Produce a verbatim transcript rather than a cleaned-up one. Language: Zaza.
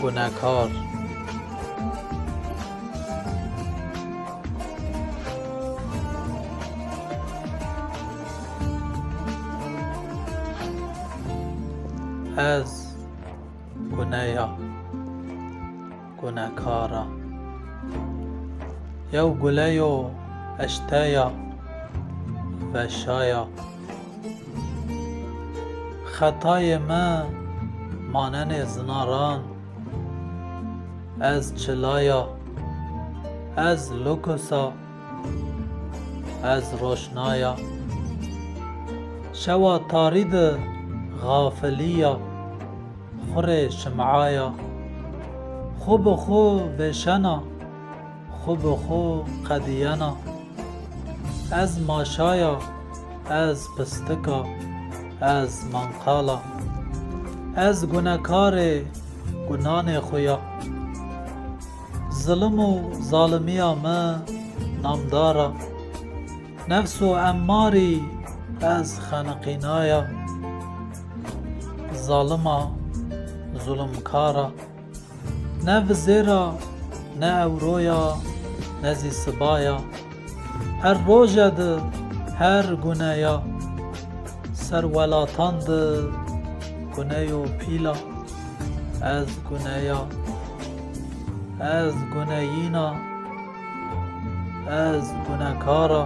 Gunekar. Ez guneya, gunekara. Yew guleyo eşteya, veşaya. Xetayê mi manenê zinaran. Ez çilaya, ez lukusa, ez roşnaya. Şewa tarî de xafilîya, xwu rê şimaya. Xwu bi xwu vêşena, xwu bi xwu qedîyena. Ez maşaya, ez pistika, ez manqala. Ez gunekarê gunanê xwu ya. Zilim û zalimîya mi namdar a. Nefs û emmarî ez xeniqînaya. Zalim a, zulumkar a. Ne vizêr a, ne ewro ya, ne zî siba ya. Her roje de, her gune ya. Ser welatan de guneyo pîl a. Ez guneya. Ez guneyîn a. Ez gunekar a.